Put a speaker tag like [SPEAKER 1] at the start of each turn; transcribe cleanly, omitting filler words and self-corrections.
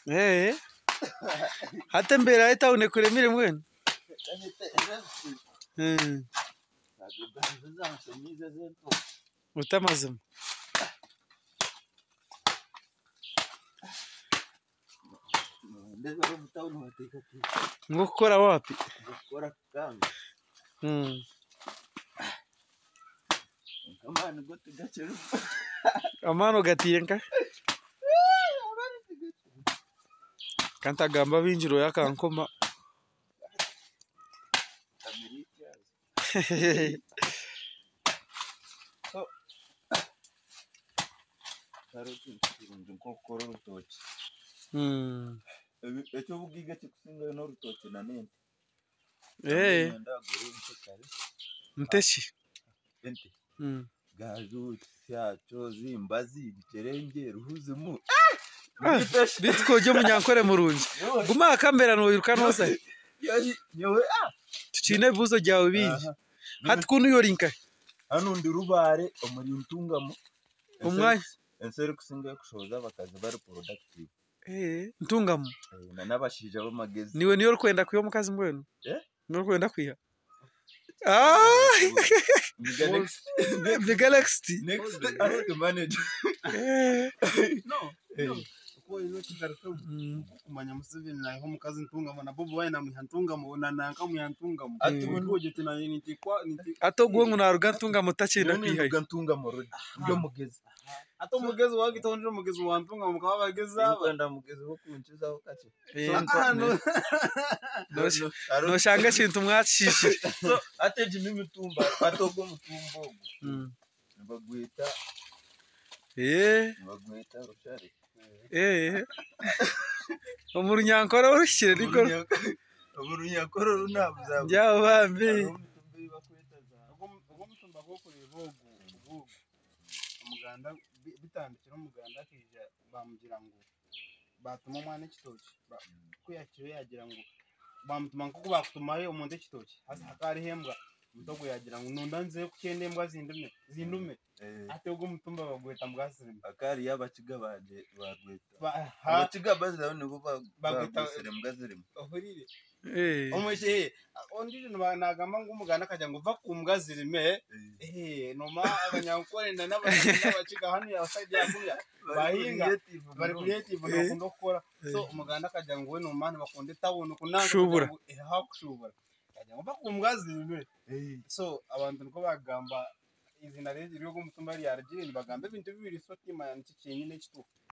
[SPEAKER 1] Eh. Hati embeera y'etawuni ekuremire mbwenu? Ota amazima. Ngu okukora waapi? Amaani ogataire nkahi? Ka ntagamba bingi rooya akankoma. Nte ki? Beitu ka ori omunyankore murungi. Guma aha kamera noiruka nooza hi? Tukiine ebibuuzo byawe bingi. Hati kunu iwe ori nkahi?
[SPEAKER 2] Hanu ndi Rubare omuri Ntungamo.
[SPEAKER 1] Omwanya?
[SPEAKER 2] Ensi erikusingayo kushohoza abakazi bari productive.
[SPEAKER 1] Ntungamo?
[SPEAKER 2] N'abashaija b'amagezi.
[SPEAKER 1] Niiwe niyo orikwenda kwiha omukazi mbwenu? Niwe orikwenda kwiha? Miga next.
[SPEAKER 2] Next ask manager.
[SPEAKER 3] Kumanya Museveni naiha omukazi Ntungamo na Bobi Wine amwiha Ntungamo na nanka amwiha Ntungamo.
[SPEAKER 1] Hati ogwo ngu naruga Ntungamo takyenda
[SPEAKER 2] Nyowe
[SPEAKER 1] kwihayo.
[SPEAKER 2] ninduga Ntungamo already. Ndi omugezi.
[SPEAKER 3] Hati omugezi wagita ondijo mugezi wa Ntungamo mukaba abagezi aba.
[SPEAKER 2] Tinkwenda mugezi w'okunkizaho kakye.
[SPEAKER 1] Noshanga ekintu mwakishiishire.
[SPEAKER 2] So hati egi n'emitumba, hati ogu omutumba ogu nibagweta nibagweta rushare.
[SPEAKER 1] Omu runyankore oruhikire nigwo.
[SPEAKER 2] Omu runyankore oru naabuzabuza.
[SPEAKER 1] Ndyaho bambi.
[SPEAKER 2] Hariho emitumba ei bakweta za.
[SPEAKER 3] Ogu omutumba gw'okureeba ogu ogu omuganda bitandikire omuganda akaija bamugira ngu batuma omwana ekitookye ku yahikireyo yagira ngu bamutuma nk'oku bakutumayo omuntu ekitookye haza hakaba hariho embwa omuntu ogwo yagira ngu nonda nzeyo kukyenda embwa zindume zindume hati ogu omutumba bagweta mbwazirima.
[SPEAKER 2] Hakaba hariyo abakiga bagweta. Abakiga baziraho nibo bagwetsire mbwa zirimu.
[SPEAKER 3] Ohuriire? Ondiijo nagamba ngu omuganda akagira ngu va ku mbwa zirime noomanya abanyankore n'abakiga hanu sayidi ya kunuya bahinga bari creative nibakunda kukora so omuganda akagira ngu we noomanya nibakunda etawuni
[SPEAKER 1] Kushubura.
[SPEAKER 3] Kushubura akagira ngu va ku mbwa zirime so abantu nikwo bagamba eizina ry'ogu omutumba ryarugire nibagamba ebintu bibiri so timanya niki kyenyine ekituufu.